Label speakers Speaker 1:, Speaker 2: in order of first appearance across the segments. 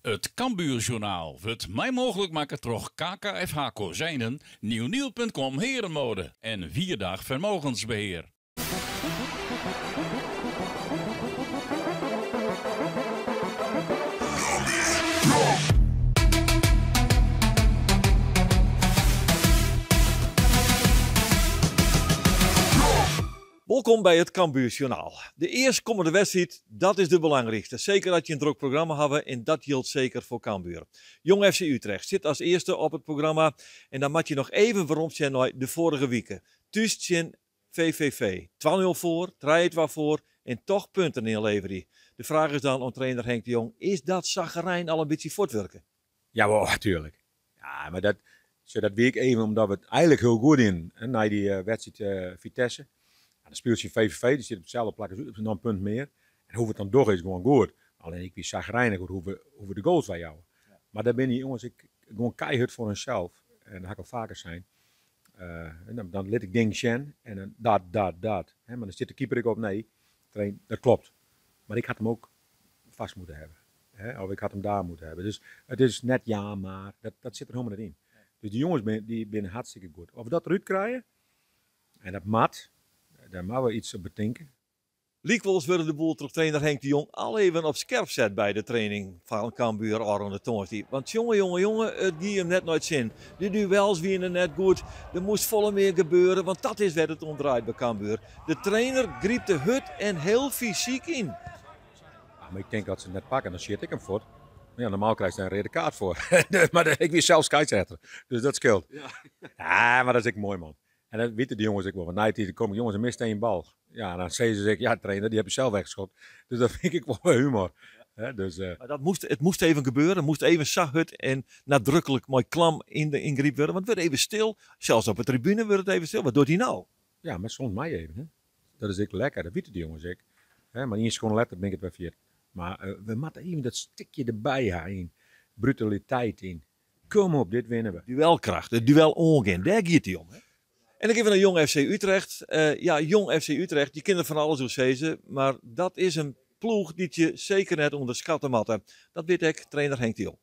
Speaker 1: It Cambuurjournaal wurdt mei mooglik makke troch KKFH Kozijnen, Nieuwnieuw.com Herenmode en Wierdag Vermogensbeheer.
Speaker 2: Wolkom by it Cambuur Sjoernaal. De earstkommende wedstriid, dat is de belangrykste. Seker as je in drok programma hawwe en dat jildt seker foar Cambuur. Jong FC Utrecht sit as earste op it programma en dan moat je noch even weromsjen nei de foarige wike. Thús tsjin VVV. Twa-nul foar, trije-twa foar en toch punten ynleverje. De fraach is dan oan trainer Henk de Jong, is dat sagrijn al in bytsje fuortwurke?
Speaker 3: Jawol, tuerlik. Ja, mar dat, sjoch, dat wie ek even omdat we it eigenlik hiel goed dienen, hè, nei dy wedstriid Vitesse. Ja, dan spylst tsjin VVV, dy sit op itselde plak as ús, noch in punt mear. En hoe't we it dan dogge is gewoan goed. Allinne ik wie sagrijnich oer hoe we, hoe we de goals weijouwe. Mar dêr binne dy jonges ek gewoan keihurd foar hunsels. En dat ha ik al faker sein. En dan, dan lit ik dingen sjen en dan dat, dat, dat. Hè, mar dan stiet de keeper ek op, nee, trainer, dat klopt. Mar ik had hem ook vast moeten hebben. Hè, of ik had hem daar moeten hebben. Dus it is net ja, mar, dat, dat sit der hielendal net yn. Dus dy jonges bin, dy binne hartstikke goed. Of we dat derút krije, en dat moat, dêr moatte we iets op betinke.
Speaker 2: Lykwols wurde de boel troch trainer Henk de Jong al even op skerp set by de training fan Cambuur ôfrûne tongersdei. Want jonge, jonge, jonge, it gie him net nei it sin. De duels wiene net goed, der moast folle mear gebeure, want dat is wêr't it om draait by Cambuur. De trainer grypte hurd en hiel fysyk yn.
Speaker 3: Ja, mar ik tink dat se it net pakke, dan sjit ik him fuort. Mar ja, normaal krijst dêr in reade kaart foar. Mar ik wie sels skeidsrjochter, dus dat skeelt. Ja, mar dat is ek moai, man. En dat witte de jonges ek wol, want nei de tiid komme jonges en mist één bal. Ja, dan sizze se ek, ja trainer, dy heb je zelf weggeschopt. Dus dat fyn ik ek wol humor. Hè, dus,
Speaker 2: Mar dat moast, it moast even gebeure, it moast even sa hurd en nadruklik mei klam yn de yngryp wurde, want it wurdt even stil, sels op de tribune wurdt it even stil. Wat docht hy no?
Speaker 3: Ja, mar soms mei even, hè. Dat is ek lekker, dat witte de jonges ek. Hè, mar ien sekonde letter bin ik it wer ferjitten. Mar we moatte even dat stikje derby ha yn brutaliteit, yn kom op, dit winne we.
Speaker 2: Duelkracht, it duel oangean, dêr giet it om. Hè? En dan gean we nei Jong FC Utrecht. Ja, Jong FC Utrecht, je kinne der fan alles oer sizze, mar dat is in ploech dy't je seker net ûnderskatte moatte. Dat wit ek trainer Henk de Jong.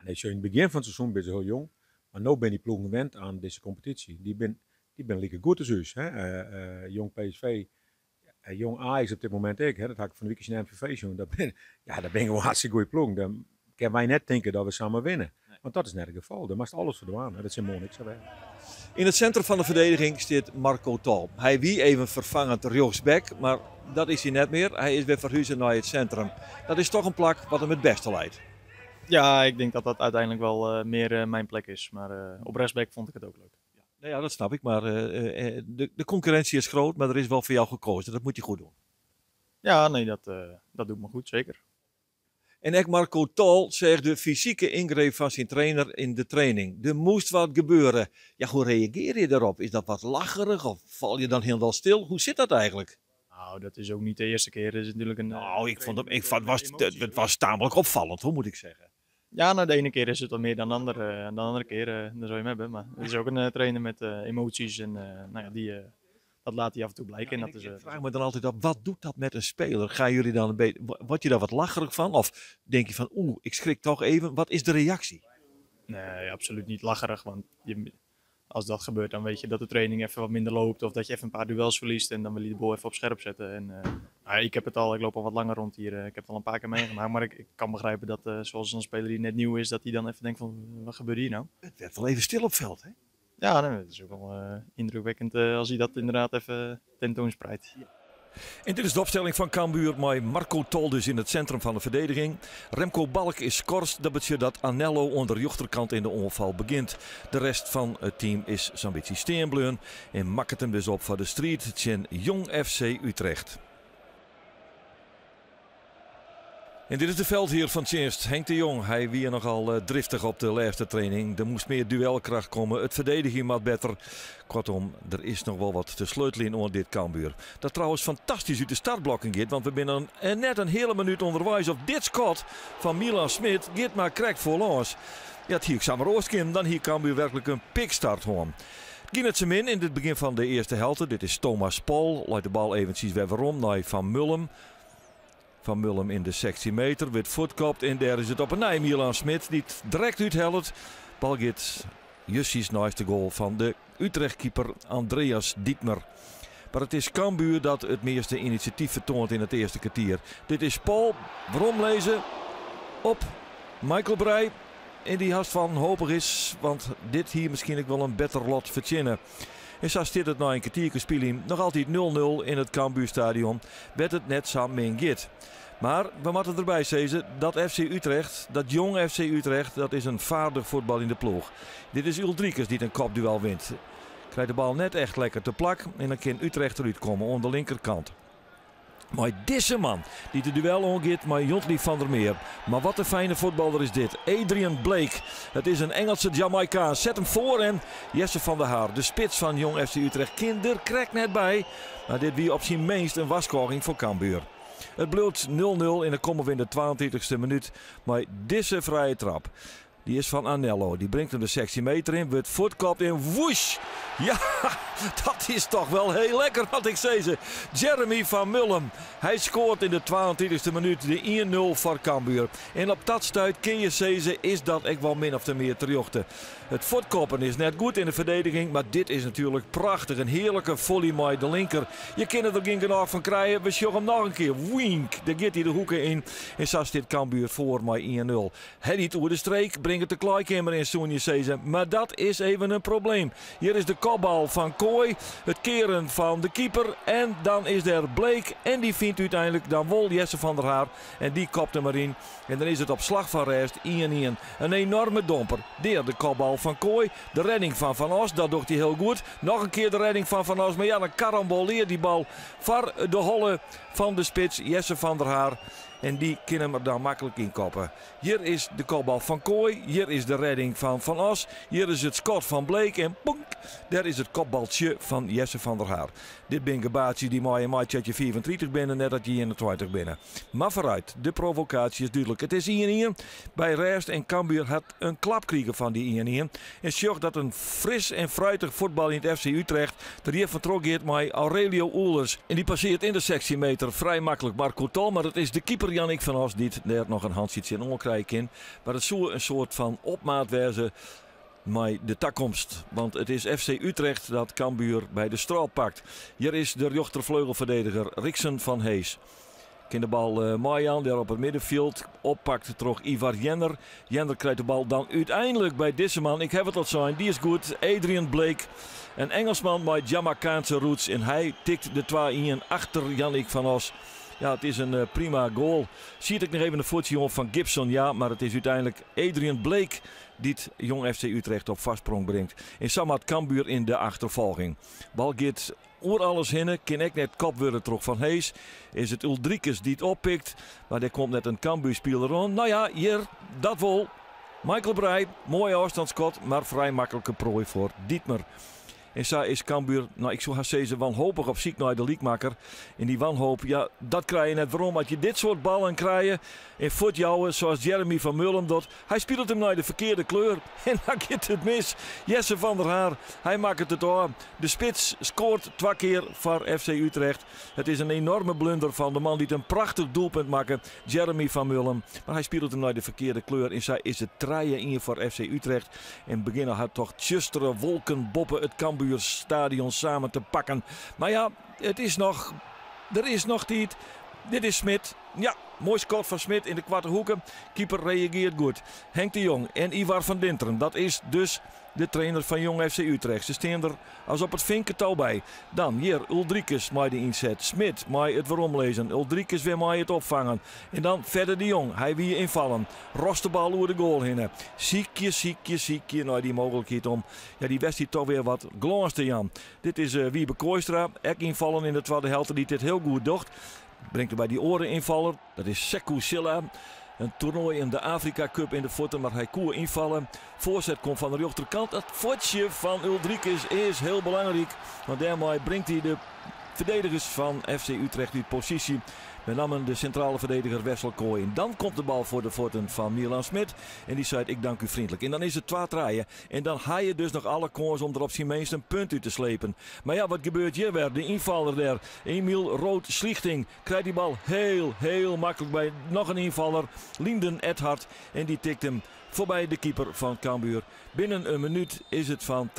Speaker 3: Nee, sjoch, yn it begjin fan it seizoen binne se hiel jong, mar no binne dy ploegen wend oan dizze kompetysje. Dy binne, dy binne like goed as ús. Hè. Jong PSV, Jong Ajax op dit momint ek. Hè. Dat ha ik fan de wike tsjin MVV sjoen. Dat binne, ja, dat binne gewoan hartstikke goede ploegen. Dan kinne wy net tinke dat we samar winne. Want dat is net it gefal. Dêr moatst alles foar dwaan. Dat sil moarn ek sa wêze.
Speaker 2: Yn it sintrum fan de ferdediging stiet Marco Tol. Hy wie even ferfangend rjochtsback, mar dat is hy net mear. Hy is wer ferhuze nei it sintrum. Dat is toch in plak wat him it bêste leit.
Speaker 4: Ja, ik denk dat dat uiteindelijk wel meer mijn plek is. Maar op rechtsback vond ik het ook leuk.
Speaker 2: Ja, ja, dat snap ik. Maar de concurrentie is groot, maar er is wel voor jou gekozen. Dat moet je goed doen.
Speaker 4: Ja, nee, dat doet me goed, zeker.
Speaker 2: En ek Marco Tol seach de fysike yngreep fan syn trainer yn de training. Der moast wat gebeure. Ja, hoe reagearje je dêrop? Is dat wat lacherich of fal je dan hielendal stil? Hoe sit dat eigenlik?
Speaker 4: Nou, dat is ook niet de eerste keer. Het is natuurlijk een,
Speaker 2: Nou, ik vond hem, ik vond, was, het, het was tamelijk opvallend, hoe moet ik zeggen.
Speaker 4: Ja, nou, de ene keer is het wat meer dan de andere, dan de andere keer, dan zou je hem hebben. Maar het is ook een trainer met emoties en nou ja, die, dat laat hij af en toe blijken.
Speaker 2: Ja,
Speaker 4: en
Speaker 2: en
Speaker 4: dat
Speaker 2: ik
Speaker 4: is,
Speaker 2: vraag me dan altijd af, wat doet dat met een speler? Gaan jullie dan een beetje, word je daar wat lacherig van? Of denk je van, oeh, ik schrik toch even. Wat is de reactie?
Speaker 4: Nee, absoluut niet lacherig. Want als dat gebeurt, dan weet je dat de training even wat minder loopt. Of dat je even een paar duels verliest en dan wil je de boel even op scherp zetten. En nou, ik heb het al, ik loop al wat langer rond hier. Ik heb het al een paar keer meegemaakt. Maar ik kan begrijpen dat, zoals een speler die net nieuw is, dat hij dan even denkt van, wat gebeurt hier nou?
Speaker 2: Het werd wel even stil op veld, hè?
Speaker 4: Ja, nee, het is ook wel indrukwekkend als hij dat inderdaad even tentoonspreidt.
Speaker 2: Ja. En dit is de opstelling van Cambuur met Marco Tol dus in het centrum van de verdediging. Remco Balk is skorst, dat betekent dat Anello aan de rechterkant in de onval begint. De rest van het team is zo'n beetje steenbleun en maakt hem dus op voor de strijd tegen Jong FC Utrecht. En dit is de veldheer van Tjenst, Henk de Jong. Hij wie nogal driftig op de laatste training. Er moest meer duelkracht komen. Het verdedigen moet beter. Kortom, er is nog wel wat te sleutelen in dit Cambuur. Dat trouwens fantastisch uit de startblokken gaat, want we zijn net een hele minuut onderwijs op dit schot van Milan Smit. Gaat maar correct voorlangs. Ja, het hier Samer Oostkim, dan hier Cambuur werkelijk een pikstart hoor. Ging het ze min in het begin van de eerste helft. Dit is Thomas Paul. Leidt de bal eventjes weer waarom naar Van Mullum. Van Mullum yn de 16 meter wurdt fuortkopt en dêr is it op 'e nij Milan Smit dy't direkt úthellet. Bal giet justjes neist de goal fan de Utrecht-keeper Andreas Dietmer. Mar it is Cambuur dat it measte inisjatyf fertoant yn it earste kertier. Dit is Paul weromlizze op Michael Breij. En dy hast wanhopich is, want dit hie miskien ek wol in better lot fertsjinne. En sa stiet it nei in kertierke spyljen noch altyd 0-0 yn it Cambuurstadion, wêr't it net sa min giet. Mar we moatte derby sizze dat FC Utrecht, dat jong FC Utrecht, dat is in faardich fuotbaljende ploech. Dit is Uldrikis dy't in kopduel wint. Krijt de bal net echt lekker te plak en dan kin Utrecht derút komme oan de linkerkant. Mei dizze man dy't de duel oangiet mei Jhondly van der Meer. Mar wat in fijne fuotballer is dit. Adrian Blake. It is in Engelse Jamaikaan. Set him foar en Jesse van der Haar, de spits fan Jong FC Utrecht, kin der krekt net by. Mar dit wie op syn minst in warskôging foar Cambuur. It bliuwt 0-0 en dan komme we yn de 32e minút mei dizze frije trap. Dy is fan Anello. Dy bringt him de 16 meter yn, wurdt fuortkopt en woesh! Ja, dat is toch wel heel lekker, moat ik sizze. Jeremy van Mullum. Hy skoart yn de 32e minút de 1-0 foar Cambuur. En op dat stuit kin je sizze, is dat ek wol min ofte mear terjochte. It fuortkoppen is net goed yn de ferdediging, mar dit is natuerlik prachtich. In hearlike volley mei de linker. Je kinne der gjin genôch fan krije. We sjogge him noch in kear. Wink! Dêr giet hy de hoeke yn. En sa stiet Cambuur foar mei 1-0. Helje it oer de streek, bring it de klaaikeamer yn, soene je sizze. Mar dat is even in probleem. Hjir is de kopbal fan Kooi, it kearen fan de keeper en dan is der Blake en dy fynt úteinlik dan wol Jesse van der Haar en dy kopt him deryn. En dan is it op slach fan rêst 1-1. In enorme domper. Dêr de kopbal fan Kooi, de redding fan Van Os, dat docht hy hiel goed. Noch in kear de redding fan Van Os, mar ja, dan karamboleert dy bal foar de holle fan de spits Jesse van der Haar. En dy kin him der dan maklik yn koppe. Hjir is de kopbal fan Kooi, hjir is de redding fan Van Os, hjir is it skot fan Blake en poenk, dêr is it kopbaltsje fan Jesse van der Haar. Dit binne gebaartsjes dy't meie meitsje as je 35 binne, net as je 21 binne. Mar foarút, de provokaasje is dúdlik. It is 1-1 by rêst en Cambuur hat in klap krigen fan dy 1-1. En sjoch dat in fris en fruitich fuotbaljend FC Utrecht der hjir fan troch giet mei Aurelio Oelers. En dy passeart yn de 16 meter frij maklik Marco Tol, mar it is de keeper Yannick van Os dy't dêr noch in hantsje tsjinoan krije kin. Mar it soe in soart fan opmaat wêze mei de takomst. Want it is FC Utrecht dat Cambuur by de strôt pakt. Hjir is de rjochterfleugelferdediger Riksen van Hees. Kin de bal meijaan dêr op it middenfjild. Oppakt troch Ivar Jenner. Jenner krijt de bal dan úteinlik by dizze man. Ik haw it al sein, dy is goed. Adrian Blake, in Engelsman mei Jamaicaanse roots. En hy tikt de 2-1 achter Yannick van Os. Ja, it is in prima goal. Siet ek noch even in fuotsje oan fan Gibson, ja, mar it is úteinlik Adrian Blake dy't Jong FC Utrecht op foarsprong bringt. En sa moat Cambuur yn de achterfolging. Bal giet oer alles hinne, kin ek net kopt wurde troch Van Hees. Is it Uldrikis dy't oppikt, mar dêr komt net in Cambuurspiler oan. No ja, hjir, dat wol. Michael Breij, moai ôfstânsskot, mar frij maklike proai foar Dietmer. En sa is Cambuur, no ik soe hast sizze, wanhopich op syk nei de lykmakker. En dy wanhoop, ja, dat krije je net werom as je dit soart ballen krije en fuortjouwe, sa as Jeremy van Mullum docht. Hy spilet him nei de ferkearde kleur en dan giet it mis. Jesse van der Haar, hy makket it ôf. De spits skoart twa kear foar FC Utrecht. It is in enorme blunder fan de man dy't in prachtich doelpunt makke, Jeremy van Mullum. Mar hy spilet him nei de ferkearde kleur en sa is it 3-1 foar FC Utrecht. En begjinne har toch tsjustere wolken boppe it Cambuurstadion samen te pakken. Mar ja, it is noch, der is noch tiid. Dit is Smit. Ja, moai skot fan Smit yn de koarte hoeke. Keeper reagearret goed. Henk de Jong en Ivar van Dinteren, dat is dus de trainer fan Jong FC Utrecht. Se stean der as op it finketou by. Dan hjir Uldrikis mei de ynset. Smit mei it weromlizzen. Uldrikis wer mei it opfangen. En dan Fedde de Jong. Hy wie ynfallen. Rost de bal oer de goal hinne. Sykje, sykje, sykje nei dy mooglikheid om ja, dy wedstriid toch wer wat glâns te jaan. Dit is Wiebe Kooistra, ek ynfallen yn de twadde helte, dy't dit hiel goed docht. Bringt er by dy oare ynfaller, dat is Sekou Sylla. In toernoai yn de Afrika Cup yn de fuotten, mar hy koe ynfalle. Foarset komt fan de rjochterkant. It fuotsje fan Uldrikis is hiel belangryk, want dêrmei bringt hy de ferdedigers fan FC Utrecht út posysje. Benammen de sintrale ferdediger Wessel Kooi. En dan komt de bal foar de fuotten fan Milan Smit. En dy seit ik dank u vriendelijk. En dan is it 2-3. En dan ha je dus noch alle kâns om der op syn minst in punt út te slepen. Mar ja, wat gebeurt hjir wer? De ynfaller dêr, Emiel Rood Schlichting, krijt dy bal heel, heel maklik by noch in ynfaller, Linden Edhart. En dy tikt him foarby de keeper fan Cambuur. Binnen in minút is it fan 3-2,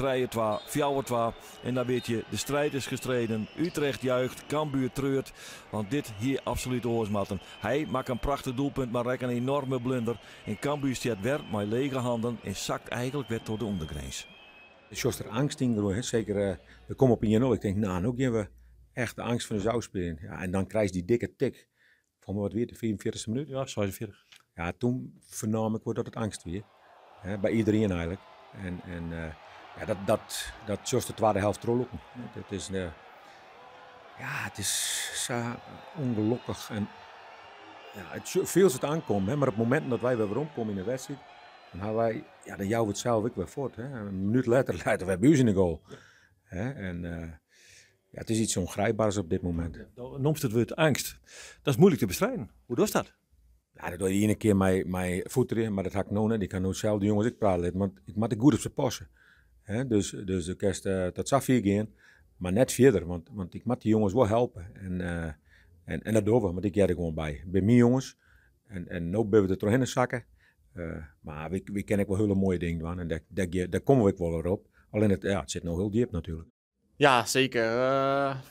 Speaker 2: 4-2. En dan wit je, de strijd is gestreden. Utrecht juicht, Cambuur treurt. Want dit hie absolút oars moatten. Hy makke in prachtich doelpunt, mar ek in enorme blunder. En Cambuur stiet wer mei lege hannen en sakt eigenlik wer troch de ûndergrins.
Speaker 3: Sjochst der eangst yn groeien, hè? Seker, we komme op 1-0. Ik tink, no, no gean we echt de eangst fan ús ôfspyljen. Ja, en dan krijst dy dikke tik. Fan wat wie it, de 45ste minút?
Speaker 2: Ja, 46.
Speaker 3: Ja, toen fernaam ik wol dat it eangst wie. Hè, by iedereen eigenlik. En, en uh, ja, dat, dat, dat sjochst de twadde helft trochlûken. Dat is, uh, ja, it is sa ûngelokkich. En, ja, it fielst it oankommen, hè, mar op mominten dat wy wer weromkomme yn de wedstriid, dan ha wy, ja, dan jouwe we it sels ek wer fuort. Hè. In minút letter leit er wer by ús yn de goal. Hè, en, uh, ja, it is iets ongrijpbaars op dit momint.
Speaker 2: Do noemst it wurd eangst. Dat is muoilik te bestriden. Hoe dochst dat?
Speaker 3: Ja, dat doch je de iene kear mei, mei foeterjen, mar dat ha ik no net. Ik ha no sels de jonges ek prate litten, want ik moat ek goed op se passe. Hè, dus, dus do kinst uh, tot safier gean, mar net fierder, want, want ik moat dy jonges wol helpe. En, uh, en, en dat dogge we, want ik hear der gewoan by. By myn jonges. En, en no binne we der trochhinne sakke. Uh, mar wy, wy kinne ek wol hiele moaie dingen dwaan en dêr, dêr, dêr komme we ek wol wer op. Allinne, it, ja, it sit no hiel djip natuerlik.
Speaker 4: Ja, zeker.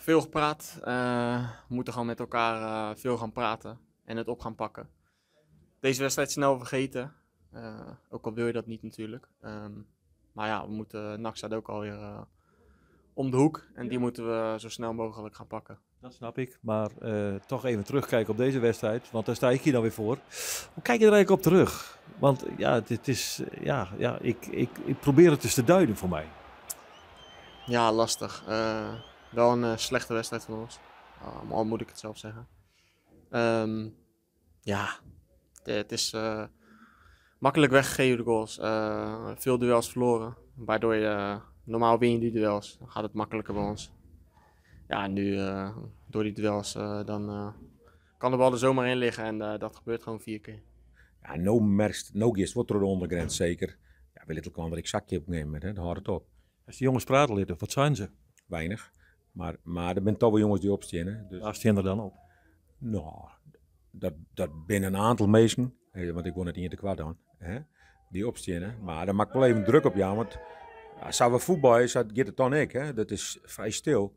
Speaker 4: Veel gepraat. We moeten gewoon met elkaar veel gaan praten en het op gaan pakken. Deze wedstrijd snel vergeten. Ook al wil je dat niet natuurlijk. Maar ja, we moeten, NAC staat ook alweer om de hoek. En die moeten we zo snel mogelijk gaan pakken.
Speaker 2: Dat snap ik, maar toch even terugkijken op deze wedstrijd, want daar sta ik hier dan weer voor. Hoe kijk je er eigenlijk op terug? Want ja, het, het is, ja, ja, ik, ik, ik probeer het eens te duiden voor mij.
Speaker 4: Ja, lastig. Wel een slechte wedstrijd van ons. Al moet ik het zelf zeggen. Ja, het is makkelijk weggegeven de goals. Veel duels verloren, waardoor je normaal win je die duels. Dan gaat het makkelijker bij ons. Ja, nu door die duels dan kan de bal er zomaar in liggen en dat gebeurt gewoon 4 keer.
Speaker 3: Ja, no merkst, no giest wat door de ondergrens zeker. Ja, we lieten elkaar ik zakje opnemen, hè, dan houdt het op.
Speaker 2: Als die jongens praten litten, wat zijn ze?
Speaker 3: Weinig. Maar er zijn toch wel jongens die opstaan. Hè. Dus
Speaker 2: Waar staan er dan op?
Speaker 3: Nou, dat binnen een aantal mensen, hè, want ik woon net in de kwart dan, hè, die opstaan. Hè. Maar daar maak ik wel even druk op, ja, want ja, zou we voetballen, zou het dan ik, hè. Dat is vrij stil.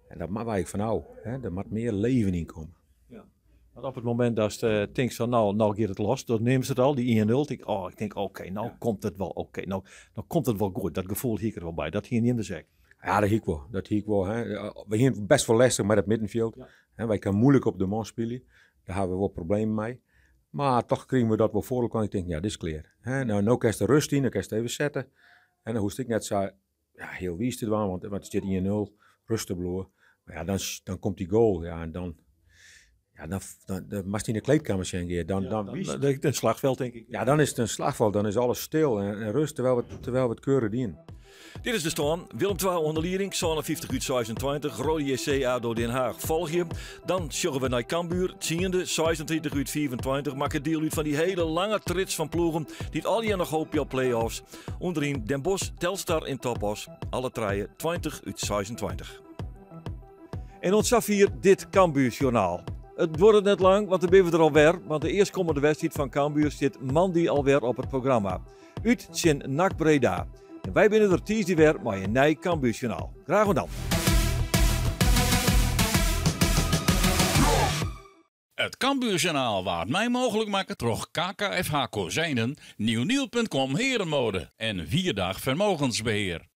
Speaker 3: En dat mag wij van nou, hè. Er moet meer leven in komen.
Speaker 2: Ja. Want op het moment dat ze denkt van nou, nou gaat het los, dan nemen ze het al, die 1-0. Ik, oh, ik denk, oké, nou komt het wel, oké, nou, nou komt het wel goed. Dat gevoel hier er wel bij, dat hier niet in de zek.
Speaker 3: Ja, dat hier ik wel. Dat hier ik wel, hè. We hier best wel lastig met het middenveld. Hè, wij kunnen moeilijk op de man spelen. Daar hebben we wel problemen mee. Maar toch kregen we dat wel voor elkaar. Ik denk, ja, dit is klaar. Hè, nou, nou kan je de rust in, dan kan je het even zetten. En dan hoest ik net zo, ja, heel wies te doen, want het zit 1-0, rust te bloeien. Maar ja, dan komt die goal. Ja, en dan, ja, dan, dan, dan mag hij in de kleedkamer zijn, Geert. Dan,
Speaker 2: Ja,
Speaker 3: dan
Speaker 2: dan,
Speaker 3: wies
Speaker 2: dan, dan, een slagveld, denk ik.
Speaker 3: Ja, dan is het een slagveld. Dan is alles stil en rust terwijl we het keuren dienen.
Speaker 2: Dit is de stand. Willem II onder leiding, zone 50 uit 26, Rode JC ADO Den Haag volg je. Dan sjoggen we naar Cambuur, 10e, 26 uit 24. Maak het deel uit van die hele lange trits van ploegen die het al jaar nog hopen op play-offs. Onderin Den Bosch, Telstar en Top Oss. Alle treien 20 uit 26. En ons hier dit Cambuurjournaal. Het wordt net lang, want dan ben we er alweer. Want de eerstkomende wedstrijd van Cambuur zit Mandy alweer op het programma. Uit Sint NAC Breda. En wij binnen er tiisdei wer mei in nij Cambuurjournaal. Graach dan.
Speaker 1: It Cambuurjournaal waard mei mooglik makke troch KKFH Kozijnen, nieuwnieuw.com Herenmode en Vierdag Vermogensbeheer.